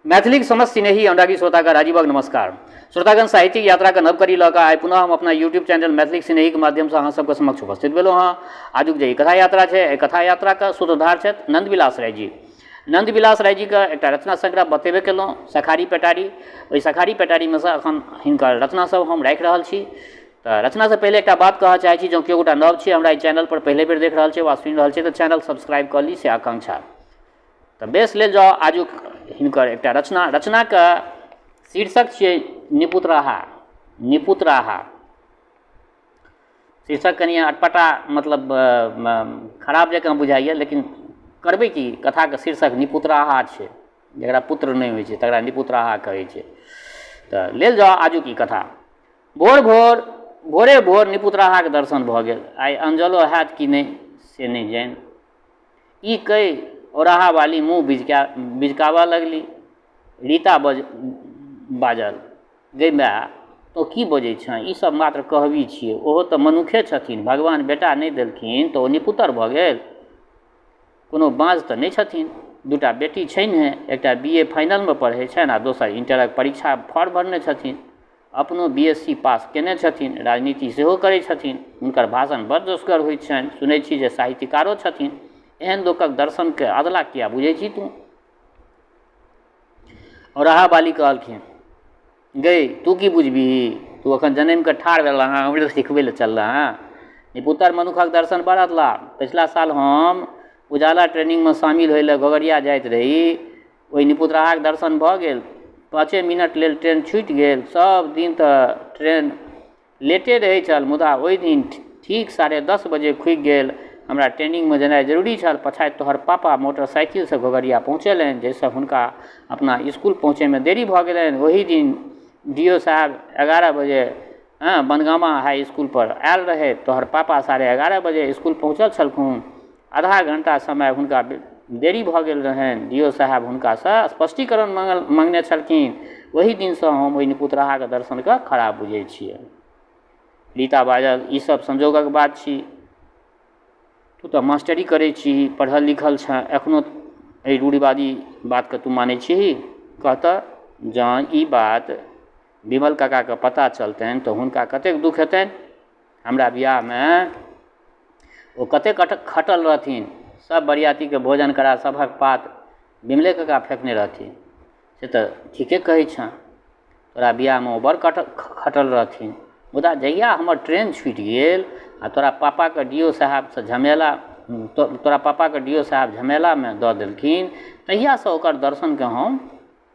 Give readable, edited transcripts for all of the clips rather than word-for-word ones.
मैथिलीक समस्त स्नेही अनुरागी श्रोताके राजीवक नमस्कार। श्रोतागण, साहित्यिक यात्राके नव कड़ी लऽ कऽ आइ पुनः हम अपना यूट्यूब चैनल मैथिलीक स्नेहीके माध्यमसँ अहाँ सबके समक्ष उपस्थित भेलहुँ हँ। आजुक जे ई कथा यात्रा छै, एहि कथा यात्राके सूत्रधार छथि नन्दविलास राय जी। नन्दविलास राय जीके एकटा रचना संग्रह बतेबे केलहुँ, सखारी पेटारी। ओहि सखारी पेटारीमे सँ एखन हिनकर रचना सब हम राखि रहल छी। तऽ रचनासँ पहिले एकटा बात कहऽ चाहै छी, जँ केओ गोटा नव छी, हमरा एहि चैनलपर पहिले बेर देख रहल छी वा सुनि रहल छी, तऽ चैनल सब्सक्राइब कऽ ली, से आकांक्षा। तऽ बेस, लेल जाउ आजुक हिनकर एकटा रचना। रचनाके शीर्षक छियै निपुतराहा। निपुतराहा शीर्षक कनि अटपटा, मतलब खराब जकाँ बुझाइए, लेकिन करबै की, कथाके शीर्षक निपुतराहा छै। जकरा पुत्र नहि होइ छै तकरा निपुतराहा कहै छै। तऽ लेल जाउ आजुक ई कथा। भोर भोर, भोरे भोर निपुतराहाके दर्शन भऽ गेल। आइ अनजलो हैत कि नहि से नहि जानि। ई कहि औराहावाली मुँह बिजका बिजकाबऽ लगली। रीता बज बाजल, गै माय, तोँ की बजै छेँ? ई सब मात्र कहबी छियै। ओहो तऽ मनुखे छथिन। भगवान बेटा नहि देलखिन तऽ ओ निपुतर भऽ गेल? कोनो बाँझ तऽ नहि छथिन। दूटा बेटी छैन्हे। एकटा बी ए फाइनलमे पढ़ै छनि आ दोसर इण्टरक परीक्षा फॉर्म भरने छथिन। अपनो बी एस सी पास कयने छथिन, राजनीति सेहो करै छथिन। हुनकर भाषण बड़ जोशगर होइत छनि। सुनै छी जे साहित्यकारो छथिन। एहन लोकक दर्शनके अधलाह किए बुझै छी तूँ? औराहावाली कहलखिन, गै, तू की बुझबिही? तू एखन जनमि कऽ ठाढ़ भेलह हँ, हमरे सिखबै लए चललह हँ? निपुतर मनुखक दर्शन बड़ अधलाह। पछिला साल हम उजाला ट्रेनिंगमे शामिल होइ लए घोघरिया जाइत रही, ओहि निपुतराहाक दर्शन भऽ गेल। 5 मिनट लेल ट्रेन छूटि गेल। सभ दिन तऽ ट्रेन लेटे रहै छल, मुदा ओहि दिन ठीक 10:30 बजे खुगि गेल। हमरा ट्रेनिंगमे जेनाइ जरूरी छल। पछाति तोहर पापा मोटरसाइकिलसँ घोघरिया पहुँचेलनि, जाहिसँ हुनका अपना इसकुल पहुँचैमे देरी भऽ गेलनि। ओहि दिन डी ओ साहेब 11 बजे हँ बनगामा हाइ इसकुलपर आयल रहथि। तोहर पापा 11:30 बजे इसकुल पहुँचल छलखुन। आधा घण्टा समय हुनका देरी भऽ गेल रहनि। डी ओ साहेब हुनकासँ स्पष्टीकरण मङ्गने छलखिन। ओहि दिनसँ हम ओहि निपुतराहाके दर्शनके खराब बुझै छियै। रीता बाजल, ई सब संजोगक बात छी। तू तऽ मास्टरी करै छीही, पढ़ल लिखल छेँ, एखनो एहि रूढ़िवादी बातके तू मानै छीही? कह तऽ, जँ ई बात विमल काकाके पता चलतनि तऽ हुनका कतेक दुःख हेतनि? हमरा बिआहमे ओ कतेक खटल रहथिन। सब बरिआतीके भोजन करा सबहक पात विमले काका फेकने रहथिन। से तऽ ठीके कहै छेँ, तोरा बिआहमे ओ बड़ खटल रहथिन। मुदा जहिआ हमर ट्रेन छुटि गेल आ तोरा पापाके डी ओ साहेबसँ झमेला, तोरा पापाके डी ओ साहेब झमेलामे दऽ देलखिन, तहिआसँ ओकर दर्शनके हम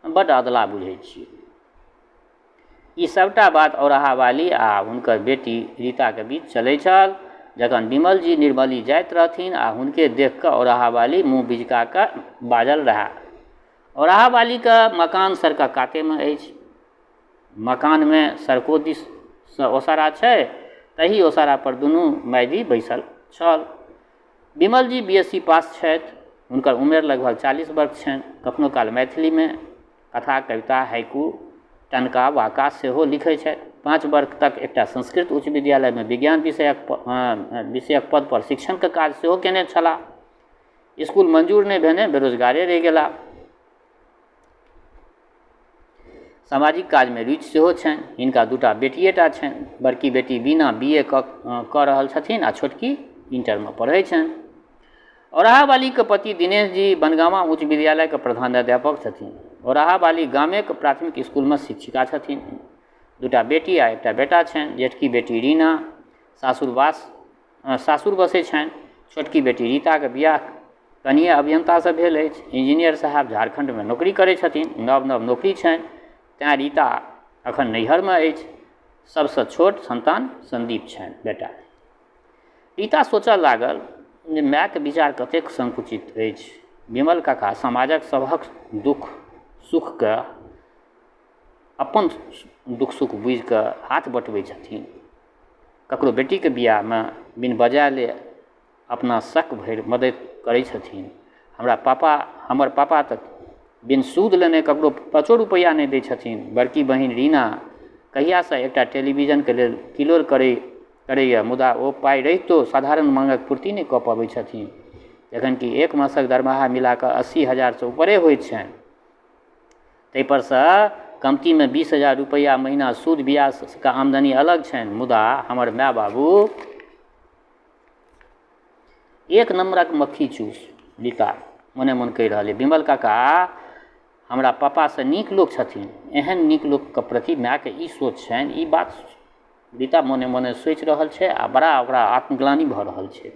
बड्ड अधलाह बुझै छिए। ई सभटा बात औराहावाली आ हुनकर बेटी रीताक बीच चलै छल, जखन विमलजी निर्मली जाइत रहथिन आ हुनके देखि कऽ औराहावाली मुँह बिजका कऽ बाजल रहए। औराहावालीक मकान सड़कक कातेमे अछि। मकानमे सड़को दिससँ ओसारा छै, तही ओसारापर दुनू माइ-धी बैसल छल। विमलजी बी एस सी पास छथि। हुनकर उमेर लगभग 40 वर्ष छनि। कखनो काल मैथिलीमे कथा, कविता, हाइकू, टनका, वाका सेहो लिखै छथि। 5 वर्ष तक एकटा संस्कृत उच्च विद्यालयमे विज्ञान विषयक पदपर शिक्षणके काज सेहो केने छलाह। इसकुल मंजूर नहि भेने बेरोजगारे रहि गेलाह। सामाजिक काजमे रुचि सेहो छनि। हिनका दूटा बेटिएटा छनि। बड़की बेटी बीना बी ए कऽ रहल छथिन आ छोटकी इण्टरमे पढ़ै छनि। औराहावालीके पति दिनेश जी बनगामा उच्च विद्यालयके प्रधानाध्यापक छथिन। औराहावाली गामेके प्राथमिक इसकुलमे शिक्षिका छथिन। दूटा बेटी आ एकटा बेटा छनि। जेठकी बेटी रीना सासुर बसै छनि। छोटकी बेटी रीताके बियाह कनीय अभियन्तासँ भेल अछि। इंजीनियर साहब झारखण्डमे नौकरी करै छथिन। नव नव नौकरी छनि, तेँ रीता एखन नैहरमे अछि। सबसँ छोट सन्तान सन्दीप छनि बेटा। रीता सोचऽ लागल जे मायके विचार कतेक संकुचित अछि। विमल काका समाजक सभक दुःख सुखके अपन दुःख सुख बुझिकऽ हाथ बँटबै छथिन। ककरो बेटीके बिआहमे बिन बजाएले अपना सक भरि मदति करै छथिन। हमरा पापा हमर पापा तऽ बिन सूद लेने ककरो 5 रुपैआ नहि दै छथिन। बड़की बहिन रीना कहियासँ एकटा टेलीविजनके लेल किलोल करैए, मुदा ओ पाइ रहितो साधारण माँगक पूर्ति नहि कऽ पबै छथिन, जखन कि एक मासक दरमाहा मिलाकऽ 80 हजारसँ ऊपरे होइत छनि। ताहिपरसँ कमतीमे 20,000 रुपैआ महीना सूद ब्याजके आमदनी अलग छनि, मुदा हमर माय बाबू एक नम्बरक मक्खी चूस। रीता मोने मोन कहि रहल अइ, विमल काका हमरा पापासँ नीक लोक छथिन। एहन नीक लोकके प्रति मायके ई सोच छनि, ई बात रीता मोने मोने सोचि रहल छै आ बड़ा ओकरा आत्मग्लानि भऽ रहल छै।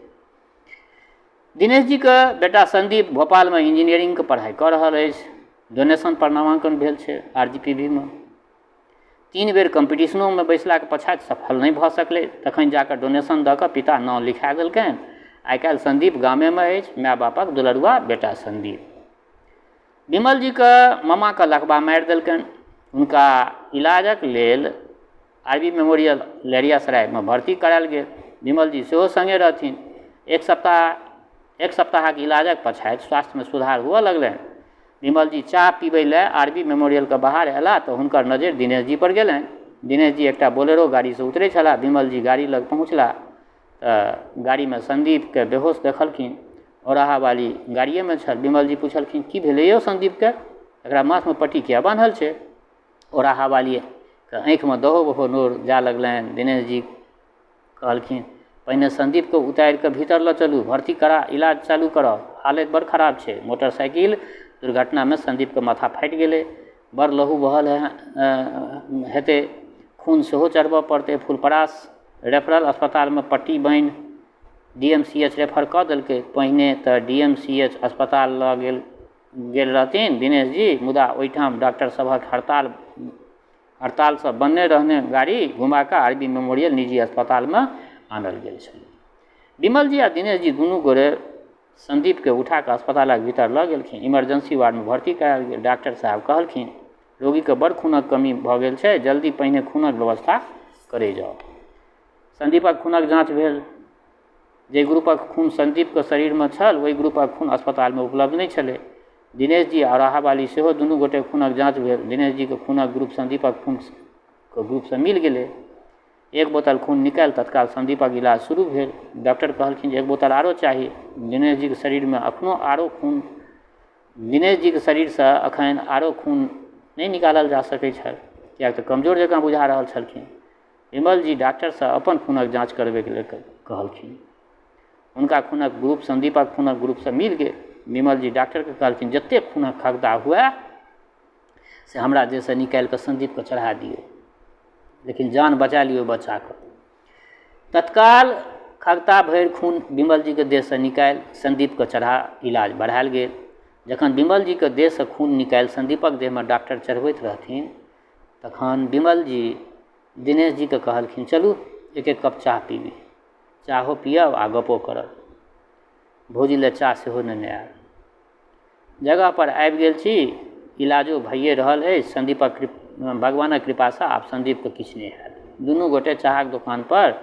दिनेश जीके बेटा संदीप भोपालमे इंजीनियरिंगके पढ़ाइ कऽ रहल अछि। डोनेशन पर नामाङ्कन भेल छै आर जी पी वी मे। 3 बेर कम्पीटिशनोमे बैसलाके पछाति सफल नहि भऽ सकलै, तखन जाकऽ डोनेशन दऽ कऽ पिता नाम लिखा देलकनि। आइ काल्हि संदीप गामेमे अछि, माय बापक दुलरुआ बेटा संदीप। विमल जीके मामाके लकबा मारि देलकनि। हुनका इलाजक लेल आर बी मेमोरियल लहेरियासरायमे भर्ती करायल गेल। विमल जी सेहो सङ्गे रहथिन। एक सप्ताहक इलाजक पछाति स्वास्थ्यमे सुधार हुअ लगलनि। विमल जी चाह पीबै लए आर बी मेमोरियलके बाहर अयलाह तऽ हुनकर नजरि दिनेश जी पर गेलनि। दिनेश जी एकटा बोलेरो गाड़ीसँ उतरै छलाह। विमल जी गाड़ी लग पहुँचलाह तऽ गाड़ीमे संदीपके बेहोश देखलखिन। औराहावाली गाड़िएमे छल। विमल जी पुछलखिन, की भेलै यौ संदीपके, एकरा माथमे पट्टी किया बान्हल छै? औराहावालीके आँखिमे दहो बहो नोर जाय लगलनि। दिनेश जी कहलखिन, पहिने संदीपके उतारिकऽ भीतर लऽ चलू, भर्ती करा इलाज चालू कराउ, हालत बड़ खराब छै। मोटरसाइकिल दुर्घटनामे संदीपके माथा फाटि गेलै, बड़ लहू बहल हेतै, खून सेहो चढ़बऽ पड़तै। फुलपरास रेफरल अस्पतालमे पट्टी बान्हि D M C H refer कऽ देलकै। पहिने तऽ डी एम सी एच अस्पताल लऽ गेल रहथिन दिनेश जी, मुदा ओहिठाम डॉक्टर सभक हड़तालसँ बन्ने रहने गाड़ी घुमा कऽ आर बी मेमोरियल निजी अस्पतालमे आनल गेल छलै। विमल जी आ दिनेश जी दुनू गोरे संदीपके उठा कऽ अस्पतालक भीतर लऽ गेलखिन। इमरजेंसी वार्डमे भर्ती करायल गेल। डॉक्टर साहब कहलखिन, रोगीके बड़ खूनक कमी भऽ गेल छै, जल्दी पहिने खूनक व्यवस्था करै जाउ। संदीपक खूनक जाँच भेल। जाहि ग्रुपक खून संदीपके शरीरमे छल ओहि ग्रुपक खून अस्पतालमे उपलब्ध नहि छलै। दिनेश जी आ औराहावाली सेहो दुनू गोटे खूनक जाँच भेल। दिनेश जीके खूनक ग्रुप संदीपक खूनके ग्रुपसँ मिल गेलै। एक बोतल खून निकालि तत्काल संदीपक इलाज शुरू भेल। डॉक्टर कहलखिन जे एक बोतल आरो चाही। दिनेश जीके शरीरमे एखनो आरो खून दिनेश जीके शरीरसँ एखन आरो खून नहि निकालल जा सकै छल, किएक तऽ कमजोर जकाँ बुझा रहल छलखिन। विमल जी डॉक्टरसँ अपन खूनक जाँच करबैके लेल कहलखिन। हुनका खूनक ग्रुप संदीपक खूनक ग्रुपसँ मिल गेल। विमल जी डॉक्टरके कहलखिन, जतेक खूनक खगता हुए से हमरा देहसँ निकालि कऽ संदीपके चढ़ा दियौ, लेकिन जान बचा लियौ बच्चाके। तत्काल खगता भरि खून विमल जीके देहसँ निकालि संदीपके चढ़ा इलाज बढ़ायल गेल। जखन विमल जीके देहसँ खून निकालि संदीपक देहमे डॉक्टर चढ़बैत रहथिन तखन विमल जी दिनेश जीके कहलखिन, चलू एक एक कप चाह पीबी, चाहो पियब आ गपो करब, भौजी लए चाह सेहो नेने आयब। जगह पर आबि गेल छी, इलाजो भइए रहल अछि, संदीपक भगवानक कृपासँ आब संदीपके किछु नहि हैत। दुनू गोटे चाहक दोकान पर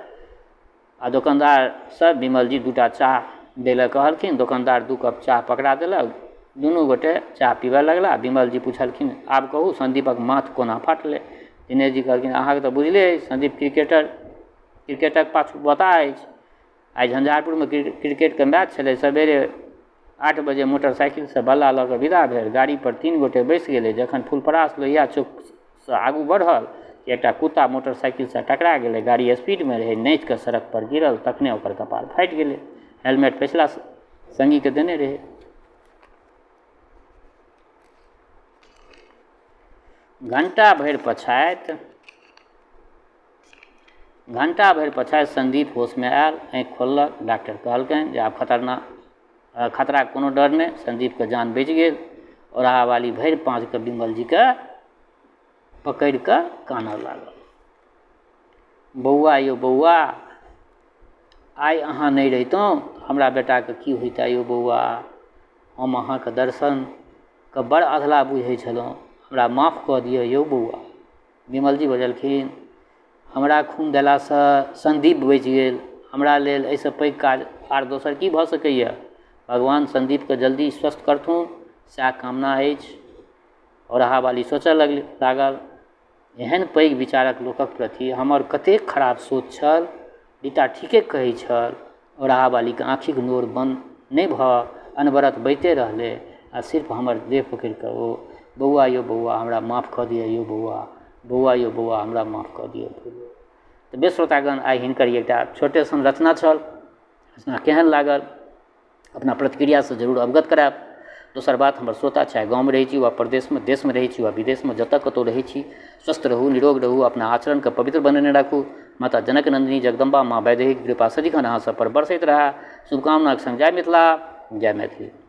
आ दोकानदारसँ विमल जी 2टा चाह दै लए कहलखिन। दोकानदार 2 कप चाह पकड़ा देलक। दुनू गोटे चाह पीबऽ लगला। विमल जी पुछलखिन, आब कहू संदीपक माथ कोना फाटलै? दिनेश जी कहलखिन, अहाँके तऽ बुझले अछि, संदीप क्रिकेटक पाछू बताह अछि। आइ झंझारपुरमे क्रिकेटके मैच छलै। सवेरे 8 बजे मोटरसाइकिलसँ बल्ला लऽ कऽ विदा भेल। गाड़ीपर 3 गोटे बैसि गेलै। जखन फुलपरास लोहिया चौकसँ आगू बढ़ल कि एकटा कुत्ता मोटरसाइकिलसँ टकरा गेलै। गाड़ी स्पीडमे रहै, नाचि कऽ सड़क पर गिरल, तखने ओकर कपार फाटि गेलै। हेलमेट पछिला सङ्गीके देने रहै। घण्टा भरि पछाति संदीप होशमे आयल, आँखि खोललक। डॉक्टर कहलकनि जे आब खतराके कोनो डर नहि, संदीपके जान बचि गेल। औराहावाली भरि पाँजके विमल जीके पकड़ि कऽ कानऽ लागल। बौआ यौ बौआ, आइ अहाँ नहि रहितहुँ हमरा बेटाके की होइतै यौ बौआ। हम अहाँके दर्शनके बड़ अधलाह बुझै छलहुँ, हमरा माफ कऽ दिअ यौ बौआ। विमल जी बजलखिन, हमरा खून देलासँ संदीप बचि गेल, हमरा लेल एहिसँ पैघ काज आर दोसर की भऽ सकैए। भगवान संदीपके जल्दी स्वस्थ करथुन सएह कामना अछि। औराहावाली सोचऽ लागल, एहन पैघ विचारक लोकक प्रति हमर कतेक खराब सोच छल। रीता ठीके कहै छल। औराहावालीके आँखिक नोर बन्द नहि भऽ अनवरत बहिते रहलै आ सिर्फ हमर देह पकड़ि कऽ ओ बौआ यौ बौआ हमरा माफ कऽ दिअ यौ बौआ, बौआ यौ बौआ हमरा माफ कऽ दिअ। तऽ बेस श्रोतागण, आइ हिनकर ई एकटा छोटे सन रचना छल। रचना केहन लागल, अपना प्रतिक्रियासँ जरूर अवगत करायब। दोसर बात, हमर श्रोता चाहे गाममे रहै छी वा परदेशमे, देशमे रहै छी वा विदेशमे, जतऽ कतहु रहै छी, स्वस्थ रहू, निरोग रहू, अपना आचरणके पवित्र बनेने राखू। माता जनक नन्दिनी जगदम्बा माँ वैदेहीके कृपा सदिखन अहाँ सबपर बरसैत रहै, शुभकामनाके सङ्ग जय मिथिला, जय मैथिली।